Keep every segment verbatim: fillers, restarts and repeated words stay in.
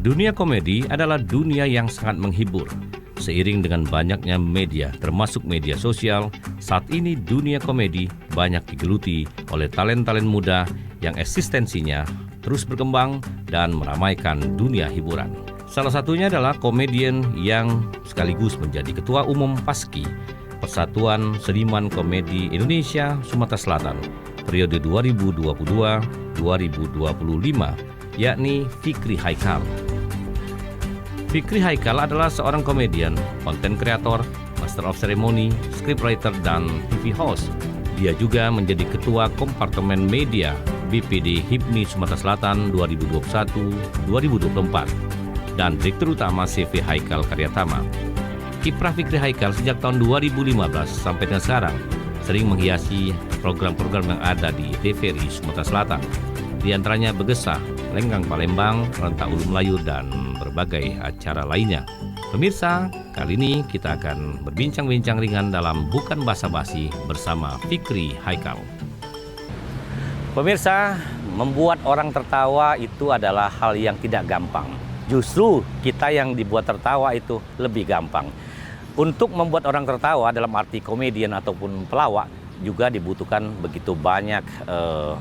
Dunia komedi adalah dunia yang sangat menghibur. Seiring dengan banyaknya media, termasuk media sosial, saat ini dunia komedi banyak digeluti oleh talent-talent muda yang eksistensinya terus berkembang dan meramaikan dunia hiburan. Salah satunya adalah komedian yang sekaligus menjadi Ketua Umum paski, Persatuan Seniman Komedi Indonesia Sumatera Selatan, periode dua ribu dua puluh dua dua ribu dua puluh lima, yakni Fikri Haikal. Fikri Haikal adalah seorang komedian, konten kreator, master of ceremony, scriptwriter, dan T V host. Dia juga menjadi ketua kompartemen media B P D hipmi Sumatera Selatan dua ribu dua puluh satu dua ribu dua puluh empat dan direktur utama C V Haikal Karyatama. Kiprah Fikri Haikal sejak tahun dua ribu lima belas sampai dengan sekarang sering menghiasi program-program yang ada di T V R I Sumatera Selatan, di antaranya Begesah, Lenggang Palembang, Rentak Ulu Melayu, dan berbagai acara lainnya. Pemirsa, kali ini kita akan berbincang-bincang ringan dalam Bukan Basa-Basi bersama Fikri Haikal. Pemirsa, membuat orang tertawa itu adalah hal yang tidak gampang. Justru kita yang dibuat tertawa itu lebih gampang. Untuk membuat orang tertawa dalam arti komedian ataupun pelawak juga dibutuhkan begitu banyak, eh,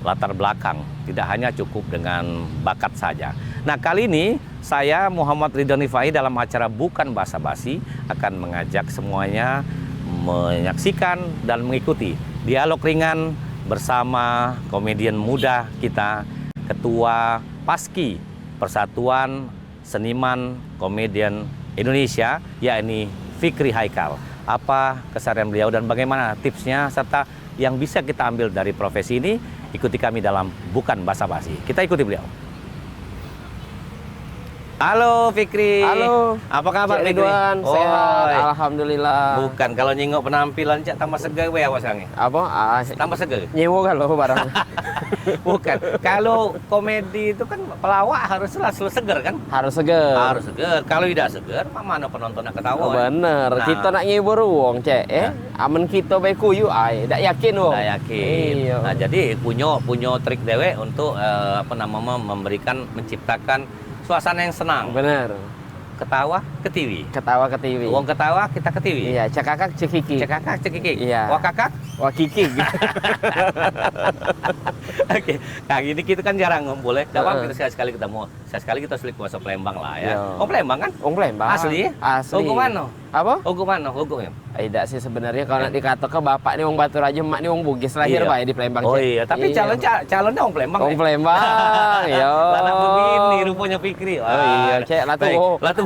latar belakang. Tidak hanya cukup dengan bakat saja. Nah, kali ini saya, Muhammad Ridho Nifai, dalam acara Bukan Basa Basi akan mengajak semuanya menyaksikan dan mengikuti dialog ringan bersama komedian muda kita, Ketua paski, Persatuan Seniman Komedian Indonesia, yakni Fikri Haikal. Apa keseharian beliau dan bagaimana tipsnya serta yang bisa kita ambil dari profesi ini? Ikuti kami dalam Bukan Basa Basi. Kita ikuti beliau. Halo Fikri. Halo. Apa kabar, Cek Fikri? Ridwan, sehat. Oi. Alhamdulillah. Bukan, kalau nyingok penampilan cak tambah seger weh awak sekarang ni. Apa? Ah, tambah seger. Nyewa kalau barang. Bukan. Kalau komedi itu kan pelawak harus selalu seger kan? Harus seger. Harus seger. Kalau tidak seger, mak mana penonton nak ketawa? Oh, bener. Nah. Kita nak ngibur wong, Cek, eh? Nah. Amen kita bae kuyu ai, dak yakin wong. Dak yakin. Iya. Nah, jadi punyo, punyo trik dewek untuk, eh, apa nama, memberikan, menciptakan suasana yang senang. Bener. Ketawa, ketiwi. Ketawa, ketiwi. Wong ketawa, kita ketiwi. Iya, cekakak, cekikik. Cekakak, cekikik. Iya. Wah kakak? Wah kikik. Oke, kali ini kita kan jarang ngumpul ya. Dak apa-apa, heeh, kita sekali-sekali ketemu. Sekali-sekali kita sulit kuasa Palembang lah ya. Iya. Wong Palembang kan? Wong Palembang. Asli ya? Asli. Hukum mano? Apa? Hukum mano? Hukum ya? Eh, dak sih sebenarnya kalau nak dikatakan bapak ni wong Batu Raja, emak ni wong Bugis, lahir bae di Palembang. Oh iya, tapi calon ca-, calonnya wong Palembang. Wong Palembang, iya. Lah nak begini rupanya Fikri. Oh iya, Cek, lah tuh. Baik. Lah tuh,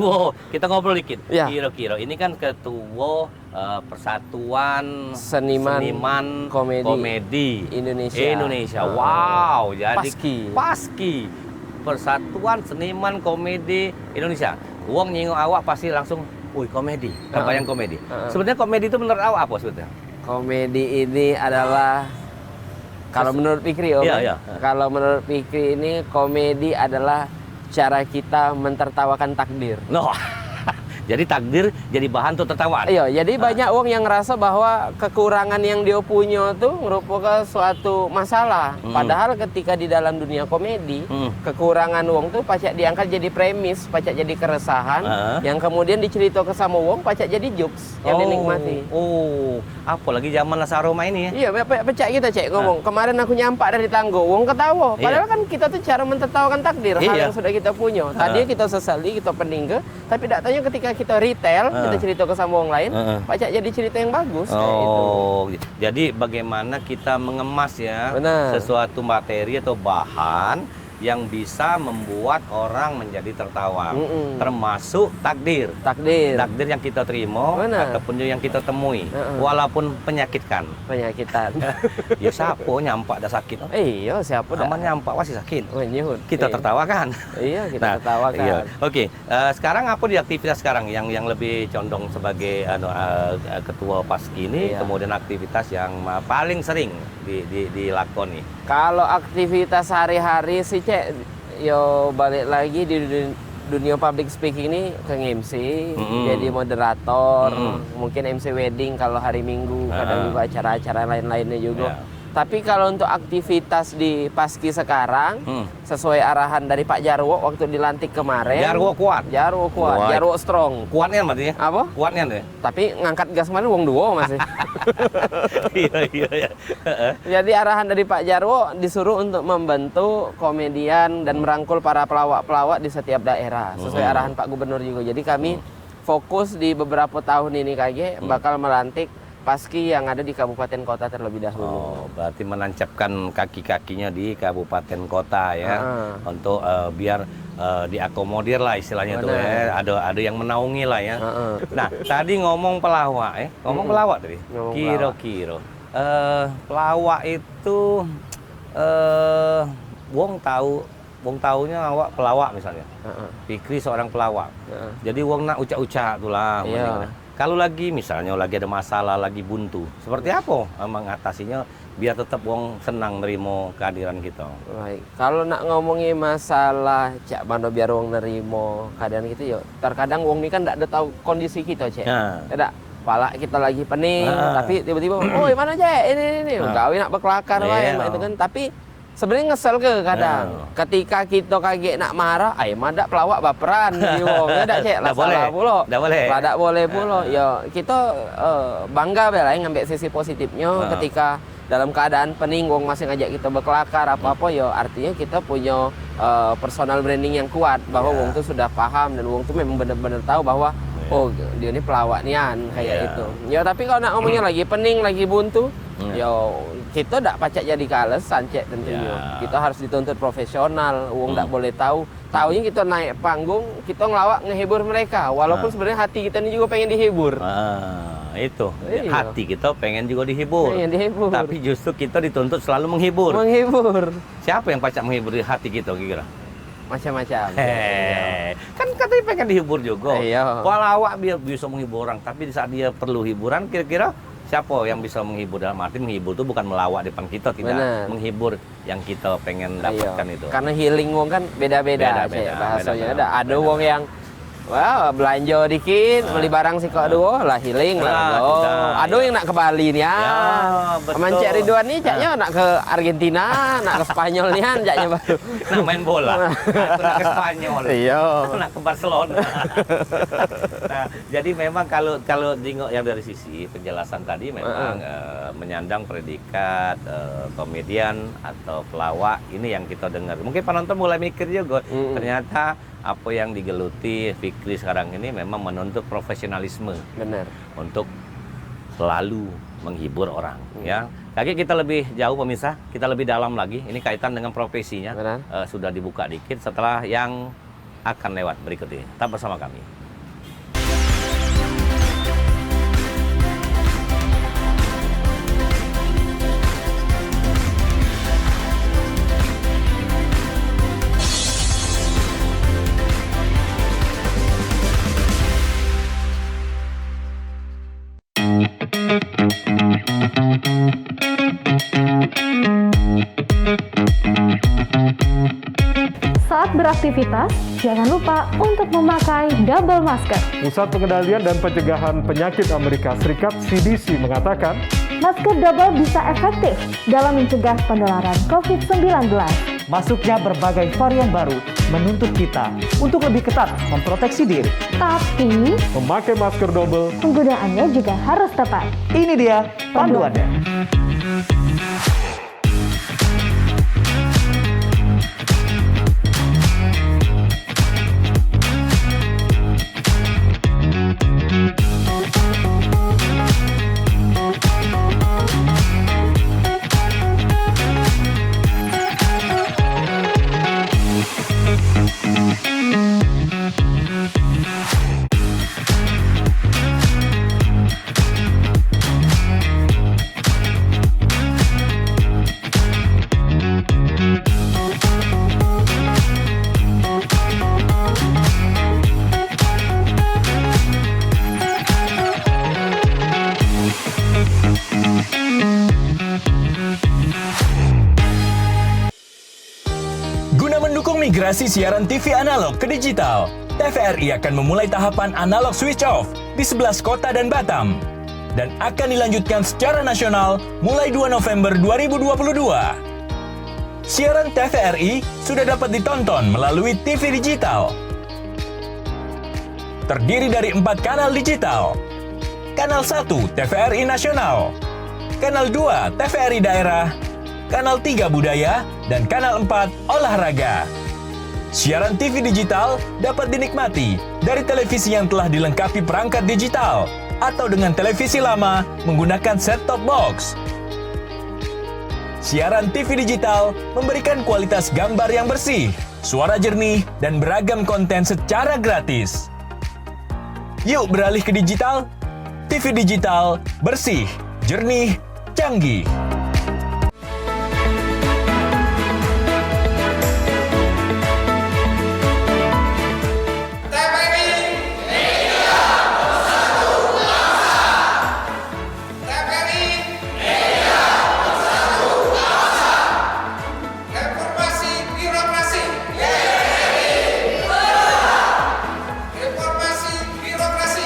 kita ngobrol dikit. Iya. Kira-kira ini kan ketua, eh, Persatuan Seniman Komedi Indonesia. Indonesia. Ah. Wow, jadi paski. Paski. Persatuan Seniman Komedi Indonesia. Wong nyingok awak pasti langsung, "Wih, komedi." Terbayang komedi. Heeh. Sebenarnya komedi itu menurut awak apa sebenarnya? Komedi ini adalah, kalau menurut Fikri, Om, iya, iya. Kalau menurut Fikri ini, komedi adalah cara kita mentertawakan takdir. Noh. Jadi takdir jadi bahan untuk tertawaan. Iya, jadi banyak wong yang ngerasa bahwa kekurangan yang dia punya tu ngerupakan suatu masalah. Hmm. Padahal ketika di dalam dunia komedi, hmm, kekurangan wong tu pacak diangkat jadi premis, pacak jadi keresahan, heeh, yang kemudian diceritakan sama wong pacak jadi jokes yang dinikmati. Oh, apalagi zaman Lasaro main ni ya. Iya, pe-, pe-, pecak kita, Cek, ngomong. Kemarin aku nyampak dari tangga, wong ketawa. Iya. Padahal kan kita tu cara mentertawakan takdir, hal yang sudah kita punya. Tadi kita sesali, kita peninggal, tapi dak tanya ketika kita retell, kita cerita ke sama orang lain, pacak jadi cerita yang bagus, kayak gitu. Oh, jadi bagaimana kita mengemas ya, benar, sesuatu materi atau bahan yang bisa membuat orang menjadi tertawa, mm-mm, termasuk takdir. Takdir. Takdir yang kita terima, benar, ataupun yang kita temui, heeh, walaupun penyakitkan. Penyakitan. Ya, siapa nyampak dah sakit? Eh, iya, siapa dah? Aman nyampak pasti sakit. Oh, nyuhun. Kita tertawakan. Iya, kita tertawakan. Nah, iya. Oke, eh, sekarang apa di aktivitas sekarang yang, yang lebih condong sebagai, anu, eh, ketua paski ini, iya, kemudian aktivitas yang, eh, paling sering di, di, dilakoni? Kalau aktivitas hari-hari sih, Cek, yo balik lagi di dun-, dunia public speaking ni ke nge-M C, mm-mm, jadi moderator, mm-mm, mungkin M C wedding kalau hari Minggu, kadang juga acara-acara lain-lainnya juga. Ya. Tapi kalau untuk aktivitas di Paski sekarang, Hmm. sesuai arahan dari Pak Jarwo waktu dilantik kemarin. Jarwo kuat. Jarwo kuat, Kuat. Jarwo strong. Kuat nian berarti ya? Apa? Kuat nian ya? Tapi ngangkat gas kemarin wong duo masih. Iya, iya, iya. Heeh. Jadi arahan dari Pak Jarwo disuruh untuk membentuk komedian dan merangkul para pelawak-pelawak di setiap daerah, sesuai Hmm. arahan Pak Gubernur juga. Jadi kami Hmm. fokus di beberapa tahun ini kage Hmm. bakal melantik Paski yang ada di kabupaten kota terlebih dahulu. Oh, berarti menancapkan kaki-kakinya di kabupaten kota ya, Heeh. untuk, eh, biar, eh, diakomodir lah istilahnya tuh Benar. ya, ada, ada yang menaungi lah ya. Heeh. Nah, tadi ngomong pelawak, eh, ngomong Mm-mm. pelawak tadi. Ngomong pelawak. Kira-kira, eh, pelawak itu, eh, wong tahu, wong tahunya awak pelawak misalnya. Heeh. Fikri seorang pelawak. Heeh. Jadi wong nak ucak-ucak tulah. Iya. Kalau lagi misalnya lagi ada masalah, lagi buntu, seperti apa, eh, mengatasinya biar tetap wong senang nerima kehadiran kita? Baik, kalau nak ngomongi masalah cak mano biar wong nerima keadaan gitu, yo terkadang wong ni kan dak ada tahu kondisi kita, Cek. Nah. Dak, palak kita lagi pening, Nah. tapi tiba-tiba, "Oi, mano, Cek? Ini, ini, ini." Nah. Gawe nak bekelakar bae, Iya. mak itu kan. Tapi sebenarnya ngesel ke kadang. Nah. Ketika kita kagek nak marah, ai madak pelawak baperan di wong. Ya dak, Cek? Lah Dak boleh. salah pulo. Dak boleh. Lah dak boleh pulo. Nah. Ya, kita, eh, bangga bae lah ngambil sisi positifnya Nah. ketika dalam keadaan pening, wong masih ngajak kita bekelakar apa-apa, ya artinya kita punya, eh, personal branding yang kuat, bahwa Ya. wong tu sudah paham dan wong tu memang bener-bener tahu bahwa, Ya. "Oh, dia ni pelawak nian," kayak Ya. itu. Ya, tapi kalau nak ngomongnya lagi pening, lagi buntu, Ya. ya kita dak pacak jadi kales, Cek, tentunya. Ya. Kita harus dituntut profesional, wong dak Hmm. boleh tahu. Taunya kita naik panggung, kita ngelawak ngehibur mereka, walaupun Nah. sebenarnya hati kita ni juga pengen dihibur. Ah, itu. Iya. Hati kita pengen juga dihibur. Pengen dihibur. Tapi justru kita dituntut selalu menghibur. Menghibur. Siapa yang pacak menghibur di hati kita kira-kira? Macam-macam. Hei, kan katanya pengen dihibur juga. Iya. Pelawak biar bisa menghibur orang, tapi di saat dia perlu hiburan, kira-kira siapa yang bisa menghibur? Dalam arti menghibur tu bukan melawak depan kita, tidak. Benar. Menghibur yang kita pengen Iya. dapatkan itu. Karena healing wong kan beda-beda, Beda-beda, Cek, bahasanya. beda-beda. Ada, ada Beda-beda. wong yang, wah, belanja dikit, Ah. beli barang sikok Ah. duo, lah healing lah. Ah, Oh, sudah, ada iya. yang nak ke Bali ni, Ya, ah. betul. Mancik Ridwan ni, caknya Ah. nak ke Argentina, nak ke Spanyol ni, kan, caknya baru. Nak main bola. Aku nak ke Spanyol. Iya. Aku nak ke Barcelona. Nah, jadi memang kalau, kalau jingok yang dari sisi penjelasan tadi memang, Heeh. eh, menyandang predikat, eh, komedian atau pelawak ini yang kita dengar. Mungkin penonton mulai mikir juga, Mm-mm. ternyata apa yang digeluti Fikri sekarang ini memang menuntut profesionalisme Benar. untuk selalu menghibur orang, Mm. ya. Lagi kita lebih jauh, pemirsa, kita lebih dalam lagi. Ini kaitan dengan profesinya, Benar. eh, sudah dibuka dikit setelah yang akan lewat berikut ini. Tetap bersama kami. Saat beraktivitas, jangan lupa untuk memakai double masker. Pusat Pengendalian dan Pencegahan Penyakit Amerika Serikat, C D C, mengatakan, Masker double bisa efektif dalam mencegah penularan covid sembilan belas. Masuknya berbagai varian baru menuntut kita untuk lebih ketat memproteksi diri. Tapi, Memakai masker double. penggunaannya juga harus tepat. Ini dia panduannya. Guna mendukung migrasi siaran T V analog ke digital, T V R I akan memulai tahapan analog switch off di sebelas kota dan Batam. dan akan dilanjutkan secara nasional mulai dua November dua ribu dua puluh dua. Siaran T V R I sudah dapat ditonton melalui T V digital. Terdiri dari empat kanal digital. Kanal satu T V R I Nasional, Kanal dua T V R I Daerah, Kanal tiga Budaya, dan Kanal empat Olahraga. Siaran T V digital dapat dinikmati dari televisi yang telah dilengkapi perangkat digital atau dengan televisi lama menggunakan set-top box. Siaran T V digital memberikan kualitas gambar yang bersih, suara jernih, dan beragam konten secara gratis. Yuk beralih ke digital. T V digital, bersih, jernih, canggih. Reformasi birokrasi. Reformasi birokrasi.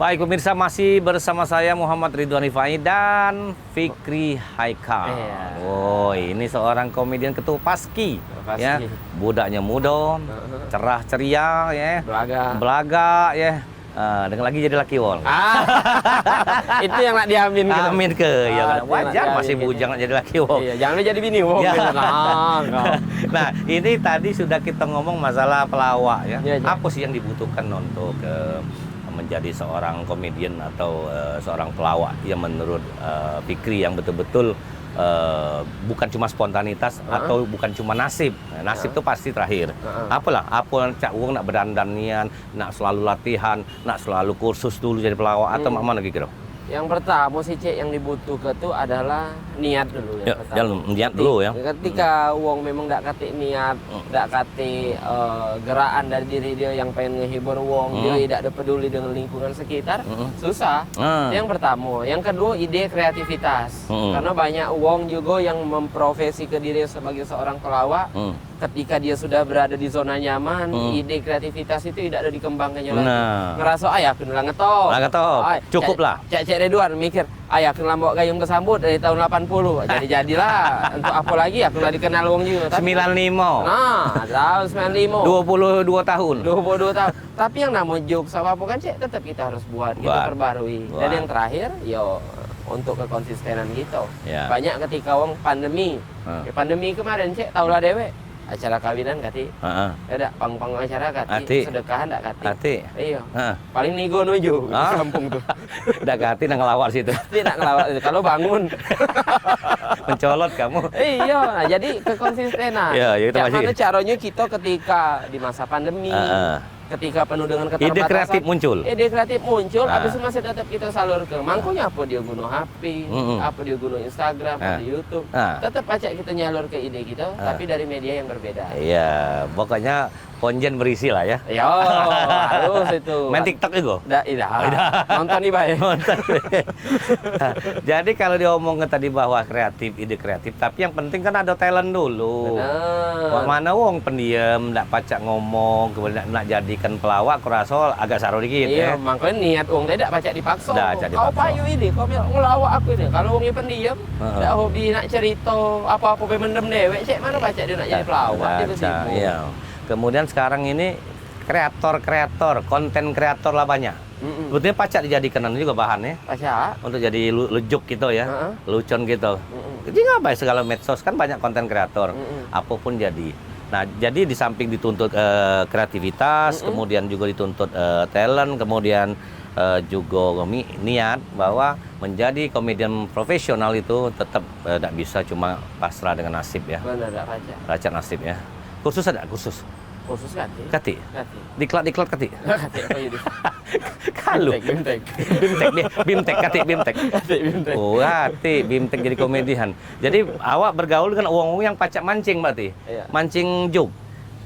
Baik, pemirsa, masih bersama saya, Muhammad Ridwan Rifai, dan Fikri Haikal. Iya. Woi, ini seorang komedian ketua Paski, Paski. Ya. Budaknya muda, heeh, cerah ceria, ya. Belaga. Belaga, ya. Ah, dengan lagi jadi laki wong. Ah. Itu yang nak diamin ke? Amin ke? Ya, ah, benar. Itu yang nak diamin. Wajar masih bujang nak jadi laki wong. Iya, jangan jadi bini wong. Ya. Nah, kau. Nah, ini tadi sudah kita ngomong masalah pelawak, ya. Iya, iya. Apa sih yang dibutuhkan untuk, eh, menjadi seorang komedian atau, eh, seorang pelawak yang menurut, eh, Fikri yang betul-betul, eh, bukan cuma spontanitas, heeh, atau bukan cuma nasib. Nah, nasib, heeh, tu pasti terakhir. Heeh. Apalah, apa cak wong nak bedandan nian, nak selalu latihan, nak selalu kursus dulu jadi pelawak, atau, hmm, mak mano kira-kira? Yang pertamo sih, Cek, yang dibutuhke tu adalah niat dulu, yang, ya, pertamo. Jangan niat dulu, ya. Ketika, ketika wong memang dak katik niat, hmm, dak katik, eh, gerakan dari diri dia yang pengen ngehibur wong, hmm, dia dak ada peduli dengan lingkungan sekitar, hmm, susah. Ah. Itu yang pertamo. Yang kedua, ide kreativitas. Hmm. Karena banyak wong juga yang memprofesike diri sebagai seorang pelawak, hmm, ketika dia sudah berada di zona nyaman, hmm, ide kreativitas itu tidak ada dikembangkannya lagi. Nah. Ngerasa, "Ai, aku ni lah ngetop. Lah ngetop. Ai, cukup lah." Cak, Cak Ridwan mikir, "Ai, aku ni lah mbok gayung kesambut dari tahun lapan puluh." Jadi-jadilah. Untuk apa lagi? Aku lah dikenal wong juga. Tapi sembilan lima. Nah, tahun sembilan lima. Dua puluh dua tahun. Dua puluh dua tahun. Tapi yang namanya jokes apa-apa kan, Cek, tetap kita harus buat, kita perbarui. Buat. Dan yang terakhir, yo, untuk kekonsistenan gitu. Ya. Banyak ketika wong pandemi. Ha. Ya, pandemi kemarin, Cek, taulah dewek. Acara kawinan katik. Heeh. Ya dak, pang-pang acara katik, katik. Sedekahan dak katik. Katik. Iya. Heeh. Paling nigo nuju di kampung tu. Dak katik nak ngelawak situ. Katik nak ngelawak situ. Kalau bangun. Mencolot kamu. Iya, nah, jadi kekonsistenan. Ya, ya, itu. Cak pasti. Mano caronyo kito ketika di masa pandemi, heeh, ketika penuh dengan keterbatasan, ide kreatif muncul. Ide kreatif muncul, ah, habis itu masih tetap kita salurke. Mangkonyo apa dia guno H P, mm-mm, apa dia guno Instagram, ah, apa YouTube, ah, tetap pacak kita nyalurke ide kita, ah, tapi dari media yang berbeda. Iya, pokoknya konjen berisi lah ya. Yo, harus itu. Main TikTok juga? Dak, idak. Idak. Nonton ibae. Nonton. Jadi kalau diomongke tadi bahwa kreatif, ide kreatif, tapi yang penting kan ada talent dulu. Bener. Wak mano wong pendiam, dak pacak ngomong, kemudian nak, nak jadikan pelawak, kuraso agak saro dikit, iya, ya. Makanya niat wong tadi dak pacak dipakso. Dak pacak dipakso. Kau payu ini, kau ngelawak aku ini. Kalau wong pendiam, heeh, dak hobi nak cerita, apa-apa be mendem dewek, cak mano pacak dia nak jadi pelawak, dia dak pacak, sibuk. Iya. Kemudian sekarang ini kreator-kreator, konten kreator lah banyak. Mm-mm. Sebetulnya pacak dijadikan anu juga bahan ya. Pacak. Untuk jadi lu-, lujuk gitu ya, heeh, lucon gitu. Mm-mm. Jadi ngapain segala medsos kan banyak konten kreator, mm-mm, apapun jadi. Nah, jadi di samping dituntut, eh, kreativitas, mm-mm, kemudian juga dituntut, eh, talent, kemudian, eh, juga mi-, niat bahwa menjadi komedian profesional itu tetap, eh, dak bisa cuma pasrah dengan nasib ya. Bener, dak pacak. Pacak nasib ya. Kursus ada kursus? Kursus katik. Katik? Katik. Diklat-diklat katik? Katik apa itu? Kalu. Bimtek, bimtek. Bimtek dia, bimtek, katik bimtek. Katik bimtek. Oh, katik bimtek jadi komedian. Jadi awak bergaul dengan wong-wong yang pacak mancing berarti? Iya. Mancing joke.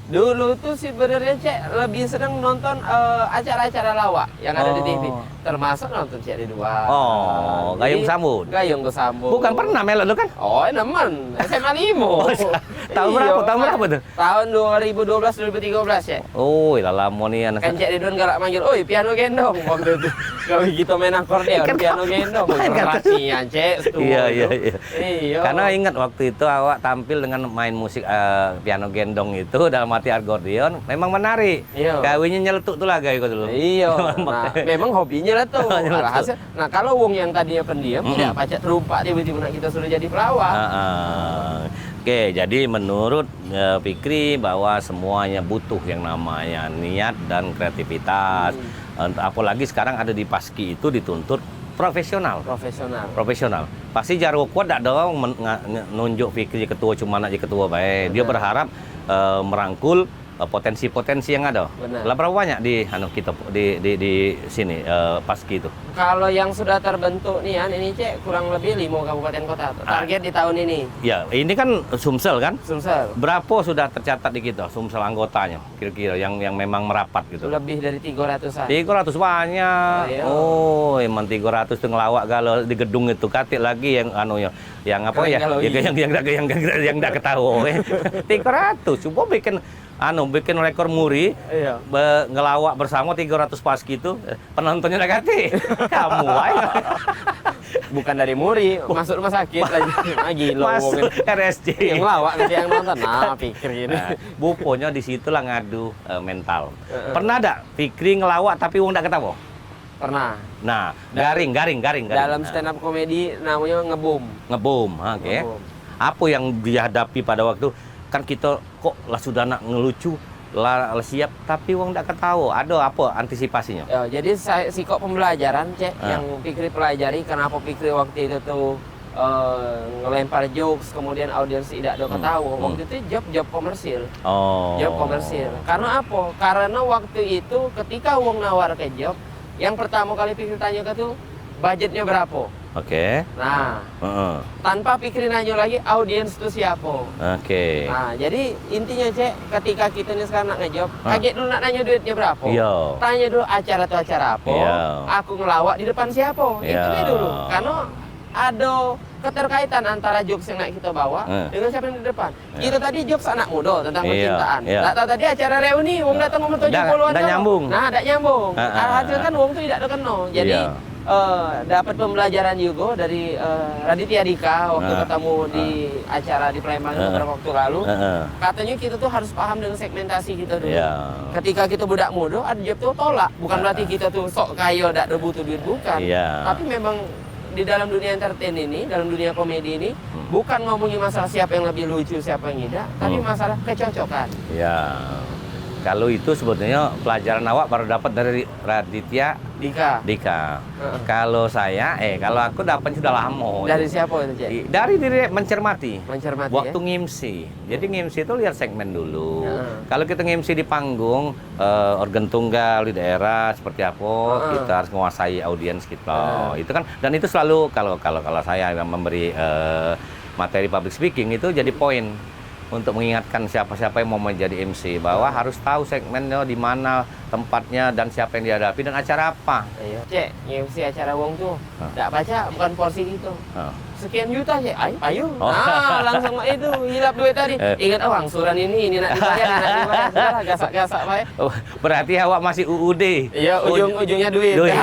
Dulu tuh sebenarnya, Cek, lebih seneng nonton, eh, acara-acara lawak yang ada di T V. Oh. Termasuk nonton Cek Ridwan. Oh, Gayung Jadi, Sambut. Gayung Kesambut. Bukan pernah melok tu kan? Oh, nemen. S M A limo. Oh, sa-, tahun Iyo, berapa? Tahun berapa tu? Tahun dua ribu dua belas, dua ribu tiga belas, Cek. Oh, lah lamo ni anak. Kan Cek Ridwan galak manggil, "Oi, piano gendong." Waktu itu. Kami kita main akordeon, Kan piano kau gendong. main kan Berat kau. nian, Cek, setua Iya, iya, tu. iya. Iya. Karena ingat waktu itu awak tampil dengan main musik, eh, piano gendong itu, dalam arti akordeon, memang menarik. Iya. Gawenye nyeletuk tu lah gawe kau dulu. Iya. Nah, memang hobinya lah tu. Nyeletuk. Alhasil, nah, kalau wong yang tadinya pendiam, Mm-mm. tidak pacak terumpak tiba-tiba nak kita suruh jadi pelawak. Heeh. Oke, jadi menurut, eh, Fikri bahwa semuanya butuh yang namanya niat dan kreativitas. Hmm. Ent-, apalagi sekarang ada di Paski itu dituntut profesional. Profesional. Profesional. Pasti Jarwo Kuat dak ada men-, nga-, nge-, nunjuk Fikri ketua cuma nak jadi ketua bae. Dia Benar. berharap, eh, merangkul, eh, potensi-potensi yang ada. Benar. Lah berapa banyak di, anu, kita pu-, di, di, di sini, eh, Paski itu? Kalau yang sudah terbentuk ni, ya, ini, Cek, kurang lebih lima kabupaten kota. Ah. Target di tahun ini. Ya, ini kan Sumsel kan? Sumsel. Berapa sudah tercatat di kita, Sumsel anggotanya? Kira-kira yang, yang memang merapat gitu. Lebih dari tiga ratusan. Tiga ratus banyak. Iya. Oh, emang tiga ratus tu ngelawak galo di gedung itu, katik lagi yang anu ya, yang apa Keren ya? galo, Yang, iya. yang, yang, yang, yang, yang dak ketawa, eh. Tiga ratus, cuba bikin anu, bikin rekor muri, Iya. be-, ngelawak bersama tiga ratus Paski tu, eh, penontonnya dak katik. Kamu aja. Bukan dari muri, masuk rumah sakit lagi. Ah, gila Masuk wong. R S J. Yang ngelawak nanti yang nonton. Nah, pikir gini. Nah, buponyo di situlah ngadu, eh, mental. Heeh. Pernah dak Fikri ngelawak tapi wong dak ketawa? Pernah. Nah, Dal-, garing, garing, garing, garing. dalam Nah. stand up comedy namanya ngebom. Ngebom, ha, oke. Ngebom. Apa yang dihadapi pada waktu, kan kita kok lah sudah nak ngelucu, lah, lah siap, tapi wong dak ketawa. Ada apa antisipasinya? Ya, jadi saya, sikok pembelajaran, Cek, Ah. yang Fikri pelajari, kenapa Fikri waktu itu tuh, eh, ngelempar jokes, kemudian audiens tidak ada Hmm. ketawa. Hmm. Waktu itu job, job komersil. Oh. Job komersil. Karena apa? Karena waktu itu ketika wong nawar ke job, yang pertama kali Fikri tanya ke tuh, budgetnya berapa? Oke. Nah, Heeh. tanpa Fikri nanya lagi, audiens tu siapa? Oke. Nah, jadi intinya, Cek, ketika kita ni sekarang nak ngejob, Ah. kaget dulu nak nanya duitnya berapa. Iya. Tanya dulu acara tu acara apa, Iya. aku ngelawak di depan siapa. Itu Iya. dia dulu. Karena ada keterkaitan antara jokes yang nak kita bawa Eh. dengan siapa yang di depan. Ya. Kita tadi jokes anak muda tentang Iya, percintaan. iya. Dak tahu tadi acara reuni, wong datang umur Dak, tujuh puluhan dak tahun. nyambung. Nah, dak nyambung. Ha, ha, Alhasil ha. kan wong tu tidak terkena. Jadi, Iya. eh, dapat pembelajaran juga dari, eh, Raditya Dika waktu Ha, ketemu ha. di acara di Palembang Ha. beberapa waktu lalu. Ha, ha. Katanya kita tuh harus paham dengan segmentasi kita dulu. Iya. Ketika kita budak muda, ada job tuh tolak. Bukan Ha, berarti ha. kita tuh sok kaya, dak ada butuh duit, bukan. Iya. Tapi memang di dalam dunia entertain ini, dalam dunia komedi ini, Hmm. bukan ngomongin masalah siapa yang lebih lucu, siapa yang tidak, tapi Hmm. masalah kecocokan. Ya. Kalau itu sebetulnya pelajaran awak baru dapat dari Raditya Dika. Dika. Heeh. Kalau saya, eh, kalau aku dapat sudah lama. Dari siapa itu, Cek? I-, dari diri mencermati. Mencermati, Waktu ya? ngimsi. Jadi ngimsi itu lihat segmen dulu. Heeh. Kalau kita ngimsi di panggung, eh, organ tunggal di daerah seperti apa, Heeh. kita harus menguasai audiens kita. Heeh. Itu kan, dan itu selalu kalau, kalau, kalau saya yang memberi, eh, materi public speaking itu jadi poin untuk mengingatkan siapa-siapa yang mau menjadi M C bahwa Heeh. harus tahu segmennya di mana tempatnya dan siapa yang dihadapi dan acara apa. Iya. Cek, M C acara wong tu. Hah. Dak pacak, bukan porsi kita. Hah. Sekian juta, Cek. Ayo, ayo. Oh. Nah, langsung itu, hilap duit tadi. Eh. Ingat, oh, angsuran ini, ini nak dibayar, ini nak dibayar. Sudahlah, gasak-gasak bae. Oh, berarti awak masih U U D. Iya, Uj- ujung-ujungnya duit. Duit.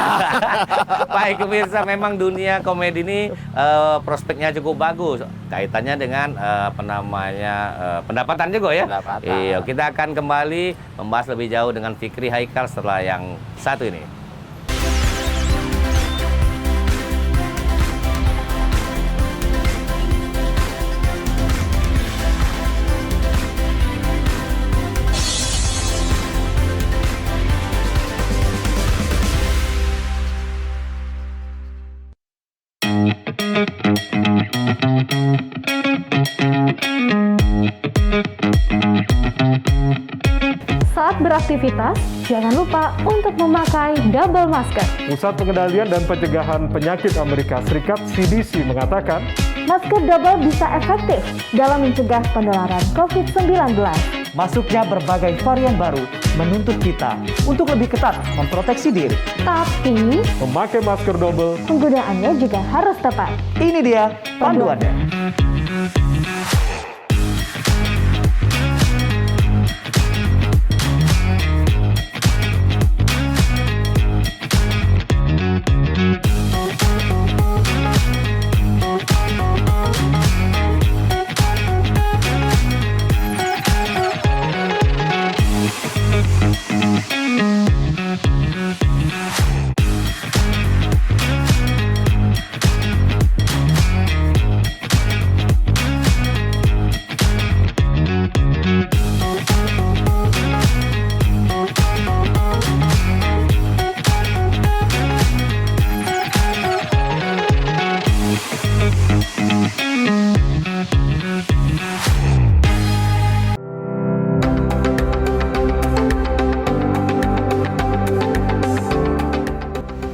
Baik, pemirsa, memang dunia komedi ini, eh, prospeknya cukup bagus. Kaitannya dengan, eh, apa namanya, eh, pendapatan juga, ya. Pendapatan. Iya, kita akan kembali membahas lebih jauh dengan Fikri Haikal setelah yang satu ini. Saat beraktivitas, jangan lupa untuk memakai double masker. Pusat Pengendalian dan Pencegahan Penyakit Amerika Serikat, C D C, mengatakan, masker double bisa efektif dalam mencegah penularan covid sembilan belas. Masuknya berbagai varian baru menuntut kita untuk lebih ketat memproteksi diri. Tapi, memakai masker double, penggunaannya juga harus tepat. Ini dia panduannya.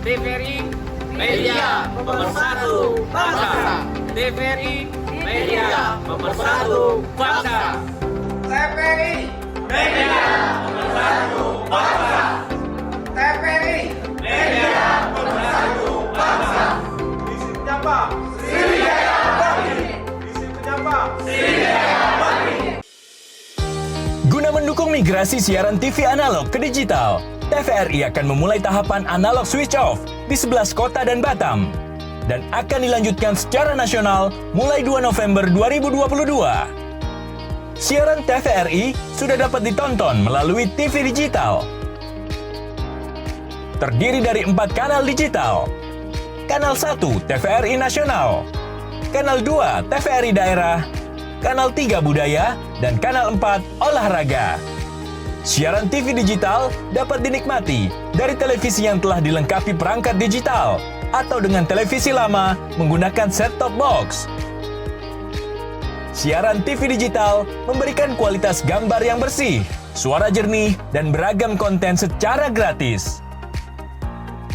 T V R I, media pemersatu bangsa. T V R I, media pemersatu bangsa. T V R I, media pemersatu bangsa. T V R I, media pemersatu bangsa. Visi penyapa Sriwijaya Bangkit. Visi penyapa Sriwijaya Bangkit. Guna mendukung migrasi siaran T V analog ke digital, T V R I akan memulai tahapan analog switch off di sebelas kota dan Batam, dan akan dilanjutkan secara nasional mulai dua November dua ribu dua puluh dua. Siaran T V R I sudah dapat ditonton melalui T V digital. Terdiri dari empat kanal digital. Kanal satu T V R I Nasional, Kanal dua T V R I Daerah, Kanal tiga Budaya, dan Kanal empat Olahraga. Siaran T V digital dapat dinikmati dari televisi yang telah dilengkapi perangkat digital atau dengan televisi lama menggunakan set-top box. Siaran T V digital memberikan kualitas gambar yang bersih, suara jernih, dan beragam konten secara gratis.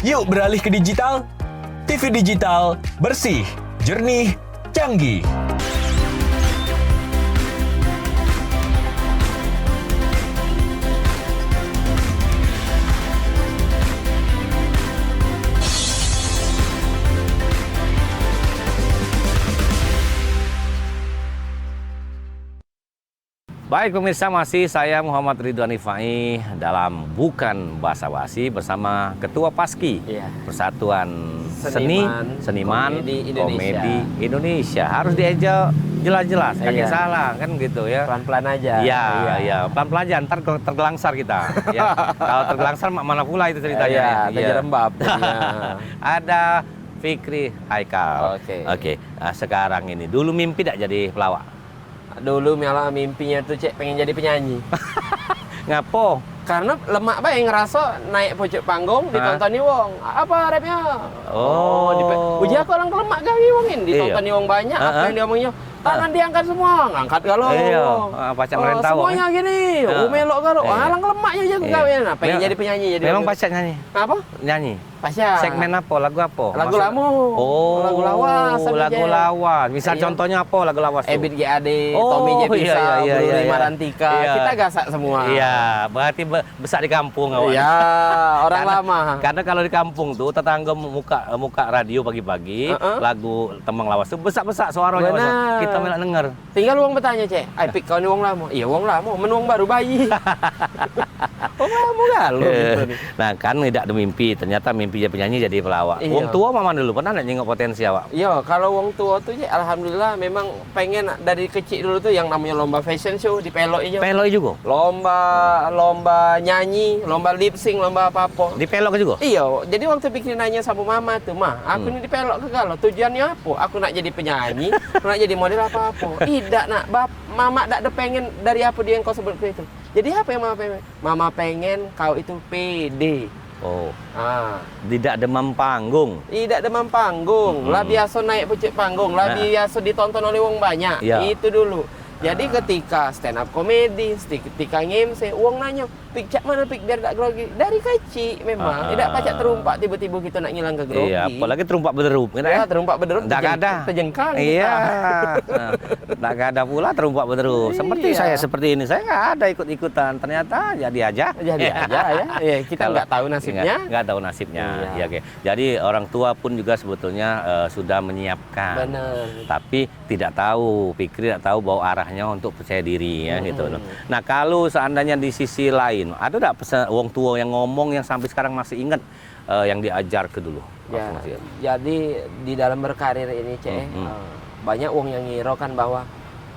Yuk beralih ke digital. T V digital, bersih, jernih, canggih. Baik pemirsa, masih saya Muhammad Ridwan Ifai dalam Bukan Basa Basi bersama Ketua paski, iya, Persatuan Seni, Seniman, Seniman Komedi Indonesia. Komedi Indonesia. Harus diajak jelas-jelas, kagek, iya, salah kan gitu ya. Pelan-pelan aja. Iya, iya, iya, pelan-pelan aja, ntar ke-, tergelangsar kita. Ya. Kalau tergelangsar, ma-, mana pula itu ceritanya? Iya, ya? Iya. Terjerembab jadinya. Ada Fikri Haikal. Oke. Oke, ah, sekarang ini, dulu mimpi dak jadi pelawak? Dulu malah mimpinya tuh, Cek, pengen jadi penyanyi. Ngapo? Karena lemak bae ngeraso naik pucuk panggung, ah, ditontoni wong. Apa rapnya? Oh. Oh, dipe-, uji aku orang ke lemak gawe wong ini, iya, ditontoni wong banyak, ah, apa, ah, yang diomongnyo? Tangan, ah, diangkat semua, ngangkat galo. Iya, ah, pacak, oh, merentau, semuanya eh, gini, ah, oh, melok galo. Iya. Alang lemaknya jago, iya, gawe. Nah, pengen, mem-, jadi penyanyi, jadi, memang penyanyi. Pacak nyanyi? Apa? Nyanyi. Pacak. Segmen apo? Lagu apo? Lagu lamo. Oh, lagu lawas, lagu lawas. Misal, iya, contohnyo apo lagu lawas tu? Ebit G Ade, oh, Tommy J P, iya, Sam, iya, iya, Bruri, iya, Marantika. Iya. Kita gasak semua. Iya, berarti be-, besak di kampung awak. Iya, orang lama. Karena, karena kalau di kampung tu, tetangga muka, muka radio pagi-pagi, heeh, lagu tembang lawas tu besak-besak suaronyo. Benar. Kita melak denger. Tinggal wong betanyo, Cek, "Ai, Pik, kau ni wong lamo?" Iyo, wong lamo, men wong baru bayi. Wong lamo galo, eh, gitu ni. Nah, kan idak ado mimpi, ternyata mimpi jadi penyanyi, jadi pelawak. Iyo. Wong tuo mama dulu pernah dak nyingok potensi awak? Iyo, kalau wong tuo tu, Cek, alhamdulillah memang pengen dari kecik dulu tu yang namonyo lomba fashion show dipeloki jugo. Peloki jugo? Lomba, lomba nyanyi, lomba lip sync, lomba apo-apo. Dipeloki jugo? Iyo, jadi waktu Fikri nanyo samo mama tu, "Ma, aku, hmm, ni dipeloki galo, tujuannyo apo? Aku nak jadi penyanyi, nak jadi model apo-apo?" "Idak, Nak, bap-, mamak dak ado pengen dari apo dio yang kau sebut ke itu. Jadi apo yang mama pengen?" "Mama pengen kau itu pede." Oh. Ah. Tidak demam panggung. Idak demam panggung. Mm-mm. Lah biaso naik pucuk panggung, lah, ah, biaso ditonton oleh wong banyak. Ya. Itu dulu. Jadi, ah, ketika stand up comedy, ketika nge-M C, wong nanyo, Pik, cak mano, Pik, biar dak grogi? Dari kecik memang. Dak pacak terumpak tiba-tiba kita nak ngilang ke grogi. Iya, apalagi terumpak bederup, kan, ya, eh? Terumpak bederup, dak ada. Terjengkang kita. Iya. Nah, dak ada pula terumpak bederup. Seperti saya seperti ini, saya nggak ada ikut-ikutan. Ternyata jadi aja. Jadi aja, ya. Ya, kita nggak tahu nasibnya. Nggak, nggak tahu nasibnya. Iya. Ya, oke. Jadi orang tua pun juga sebetulnya, eh, sudah menyiapkan. Benar. Tapi tidak tahu, Fikri tidak tahu bahwa arahnya untuk percaya diri, ya, gitu loh. Nah, kalau seandainya di sisi lain, ada tak pesan wong tua yang ngomong yang sampai sekarang masih ingat, eh, yang diajar ke dulu? Ya, waktu masih jadi di dalam berkarir ini, Cek, eh, banyak wong yang ngira kan bahwa,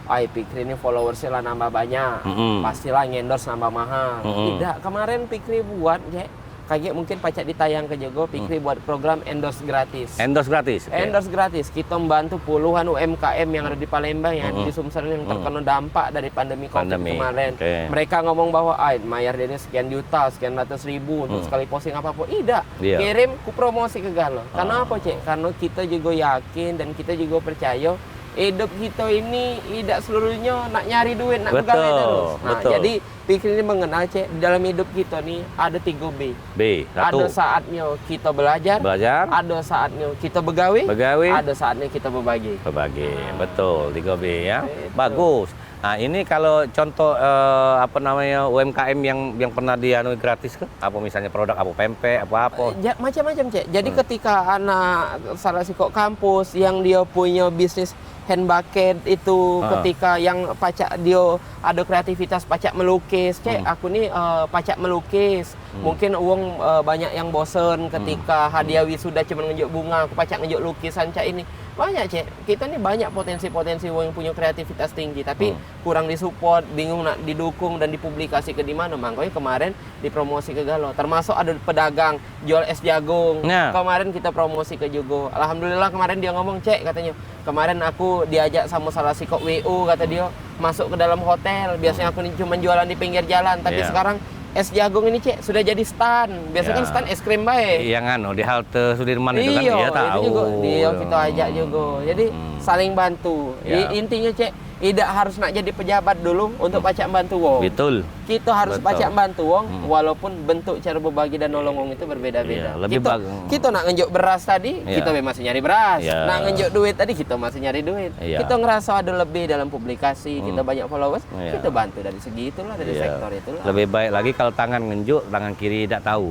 "Ai, Fikri ini followersnya lah nambah banyak, pastilah endorse nambah mahal." Tidak, kemarin Fikri buat, Cek, kagek mungkin pacak ditayang ke juga, Fikri buat program endorse gratis. Endorse gratis, oke. Endorse gratis. Kita membantu puluhan U M K M yang ada di Palembang, yang ada di Sumsel, yang terkena dampak dari pandemi covid kemarin. Oke. Mereka ngomong bahwa, "Ai, mayar dia ni sekian juta, sekian ratus ribu untuk sekali posting apa-apa." Tidak. Iya. Kirim, ku promosi ke galo. Karena apa, Cek? Karena kita juga yakin dan kita juga percaya hidup kita ini tidak seluruhnya nak nyari duit, nak begawe terus. Nah, betul. Jadi Fikri ni mengenal, Cek, di dalam hidup kita ni ada tiga B. B, satu. Ada saatnya kita belajar, belajar, ada saatnya kita begawe, begawe, ada saatnya kita berbagi. Berbagi, betul, tiga B, ya. Betul. Bagus. Nah, ini kalau contoh, eh, apa namanya, U M K M yang, yang pernah dianu gratis ke? Apa misalnya produk apa, pempek, apa-apa? Eh, ja-, macam-macam, Cek. Jadi ketika anak salah sikok kampus yang dia punya bisnis hand bucket itu, ketika yang pacak dia ada kreativitas, pacak melukis, Cek, aku ni, eh, pacak melukis. Mungkin wong, eh, banyak yang bosen ketika hadiah wisuda cuma ngejuk bunga, aku pacak ngejuk lukisan cak ini. Banyak, Cek. Kita ni banyak potensi-potensi wong yang punya kreativitas tinggi, tapi kurang disupport, bingung nak didukung dan dipublikasi ke di mana. Makanya kemarin dipromosi ke galo. Termasuk ada pedagang jual es jagung. Nah. Kemarin kita promosi ke juga. Alhamdulillah kemarin dia ngomong, "Cek," katanya, "kemarin aku diajak sama salah sikok W O," kata dia, "masuk ke dalam hotel. Biasanya aku ni cuma jualan di pinggir jalan, tapi sekarang es jagung ini, Cek, sudah jadi stand. Biasanya kan stand es krim bae." Yang anu, di halte Sudirman itu kan? Iya, iya, itu tahu. Juga dia kita ajak juga. Jadi saling bantu. Ya. I-, intinya, Cek, idak harus nak jadi pejabat dulu untuk pacak bantu wong. Betul. Kita harus pacak bantu wong, walaupun bentuk cara berbagi dan nolong wong itu berbeda-beda. Iya, lebih kita, kita nak ngenjuk beras tadi, kita be masih nyari beras. Iya. Nak ngenjuk duit tadi, kita masih nyari duit. Iya. Kita ngerasa ada lebih dalam publikasi, kita banyak followers, kita bantu dari segi itulah, dari sektor itulah. Lebih baik lagi kalau tangan ngenjuk, tangan kiri dak tahu.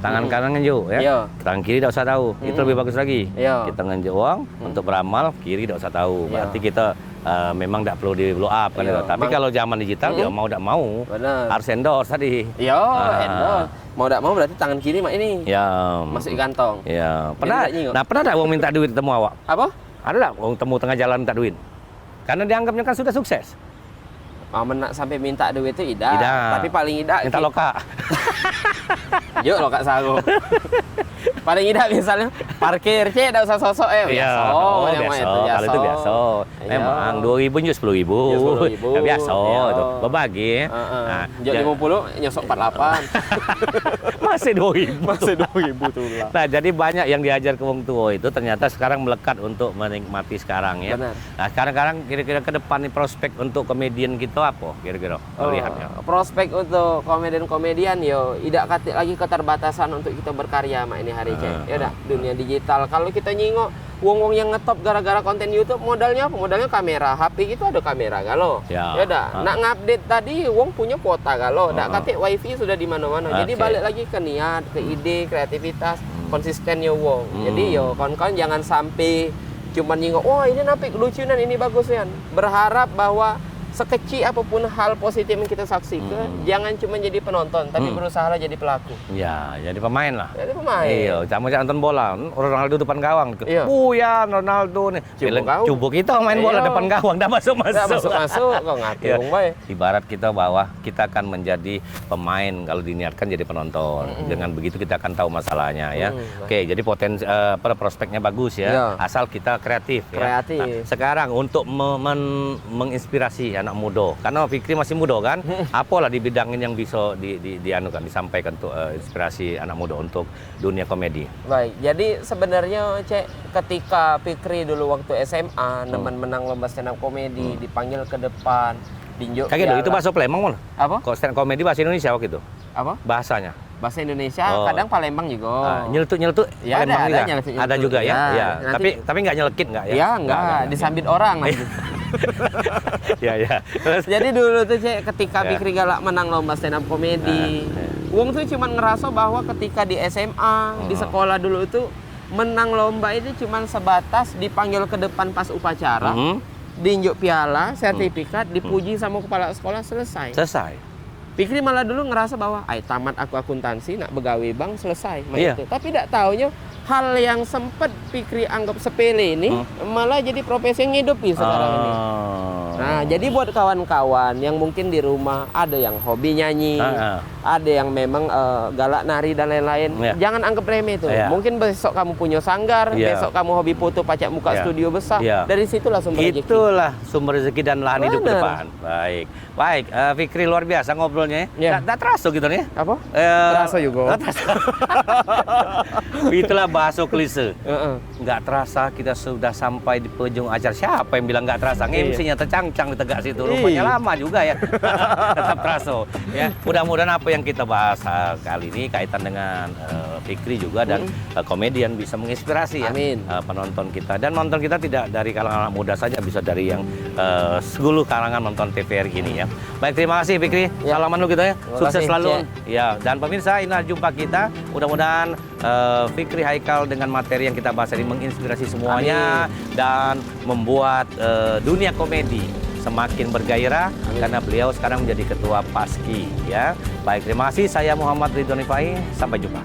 Tangan kanan ngenjuk, ya. Iya. Tangan kiri dak usah tahu. Itu lebih bagus lagi. Iya. Kita ngenjuk wong untuk beramal, kiri dak usah tahu. Iya. Berarti kita eh, memang dak perlu di blow up kan. Iya, itu. Tapi kalau zaman digital, dia mau dak mau, harus endorse tadi. Iya, endorse. Mau dak mau berarti tangan kiri mak ini. Ya. Masuk di kantong. Ya. Pernah, nah, pernah dak wong minta duit temu awak? Apa? Ada dak wong temu tengah jalan minta duit? Karena dianggapnya kan sudah sukses. Ah, men nak sampai minta duit tu idak. Idak. Tapi paling idak minta lokak. Juk lokak saro. Paling idak misalnya parkir, Cek, dak usah sosok, eh. Iya. Biasa. Oh, biasa. Kalau itu biasa. Iya. Memang dua ribu njuk sepuluh ribu. Njuk sepuluh ribu. Ya, biasa tu. Berbagi. Heeh. Nah, njuk lima puluh, nyosok empat lapan. Masih dua ribu. Masih dua ribu tu lah. Nah, jadi banyak yang diajar ke wong tua itu ternyata sekarang melekat untuk menikmati sekarang, ya. Benar. Nah, sekarang-sekarang kira-kira ke depan ni prospek untuk komedian kita apa kira-kira melihatnya? Oh, prospek untuk komedian-komedian, yo, idak katik lagi keterbatasan untuk kita berkarya mak ini hari, Cek. Ya dak, dunia digital. Kalau kita nyingok wong-wong yang ngetop gara-gara konten YouTube, modalnya apa? Modalnya kamera. H P gitu ada kamera galo. Ya. Ya dak, nak ngupdate tadi wong punya kuota galo. Dak katik wifi sudah di mana-mana. Jadi balik lagi ke niat, ke ide, kreativitas, konsistennya wong. Jadi yo kawan-kawan jangan sampai cuman nyingok, "Wah, ini napik lucu nian, ini bagus nian." Berharap bahwa sekecil apapun hal positif yang kita saksikan, jangan cuma jadi penonton, tapi berusahalah jadi pelaku. Ya, jadi pemain lah. Jadi pemain. Iya, sama cak nonton bola. Ronaldo depan gawang. Iya. Buyan Ronaldo nih. Cubo kau. Cubo kita main bola depan gawang, dak masuk-masuk. Dak masuk-masuk, kau ngapo wong bae. Ibarat kita bahwa kita akan menjadi pemain kalau diniatkan jadi penonton. Dengan begitu kita akan tahu masalahnya, ya. Oke, jadi potensi, eh, apa, prospeknya bagus, ya. Iya. Asal kita kreatif, ya. Kreatif. Nah, sekarang untuk me-, men-, menginspirasi anak muda, karena Fikri masih muda, kan? Apalah di bidang ini yang bisa di, di, dianukan, disampaikan untuk, eh, inspirasi anak muda untuk dunia komedi? Baik, jadi sebenarnya, Cek, ketika Fikri dulu waktu S M A, nemen menang lomba stand up comedy, dipanggil ke depan, dinjuk piala. Kagek dulu, itu bahasa Palembang, Mon? Apa? Kok stand up comedy bahasa Indonesia waktu itu? Apa? Bahasanya. Bahasa Indonesia, Oh. kadang Palembang juga. Ah, nyeletuk-nyeletuk Ya, Palembang ada, ada juga. nyeletuk-nyeletuk. Ada juga ya. Ya, Ya. nanti Tapi tapi nggak nyelekit nggak ya? Ya, enggak, Nggak, nggak. Disambit orang lagi. Ya ya. Terus Jadi dulu tuh, Cek, ketika Ya. Fikri galak menang lomba stand up comedy, Nah, ya. wong tuh cuman ngerasa bahwa ketika di S M A, di Hmm. sekolah dulu tuh menang lomba itu cuman sebatas dipanggil ke depan pas upacara, Mhm. diinjuk piala, sertifikat, dipuji sama kepala sekolah, selesai. Selesai. Fikri malah dulu ngerasa bahwa, "Ai, tamat aku akuntansi, nak begawe bank, selesai." Mak Iya. itu. Tapi dak taunya hal yang sempet Fikri anggap sepele ini Hmm. malah jadi profesi yang ngidupi sekarang ini. Ah. Nah, jadi buat kawan-kawan yang mungkin di rumah ada yang hobi nyanyi, Ah, ah. ada yang memang eh, galak nari dan lain-lain, Iya. jangan anggap remeh itu. Iya. Mungkin besok kamu punya sanggar, Iya. besok kamu hobi foto, pacak muka Iya. studio besar. Iya. Dari situlah sumber rezeki. Itulah sumber rezeki dan lahan hidup ke Benar. depan. Baik. Baik, eh, Fikri, luar biasa ngobrolnya. Ya. Tak, tak terasa gitu nih. Apa? Eh, Terasa juga. Tak terasa. Itulah bahasa klise. Heeh. Nggak terasa kita sudah sampai di penghujung acara. Siapa yang bilang nggak terasa? Iya. M C-nya tercangcang di tegak situ. Rupanya Iya. Lama juga ya. Tetap terasa. Ya, mudah-mudahan apa yang kita bahas eh, kali ini kaitan dengan eh, Fikri juga dan eh, komedian bisa menginspirasi ya Amin. eh, penonton kita dan nonton kita tidak dari kalangan anak muda saja, bisa dari yang eh, seluruh kalangan nonton T V R I ini ya. Baik, terima kasih Fikri. Ya. Salaman dulu kita ya. Terima Sukses kasih, selalu. Cek. Ya, dan pemirsa, inilah jumpa kita. Mudah-mudahan eh, Fikri Haikal dengan materi yang kita bahas tadi menginspirasi semuanya dan membuat eh, dunia komedi semakin bergairah karena beliau sekarang menjadi ketua Paski ya. Baik, terima kasih. Saya Muhammad Ridwan Ifai. Sampai jumpa.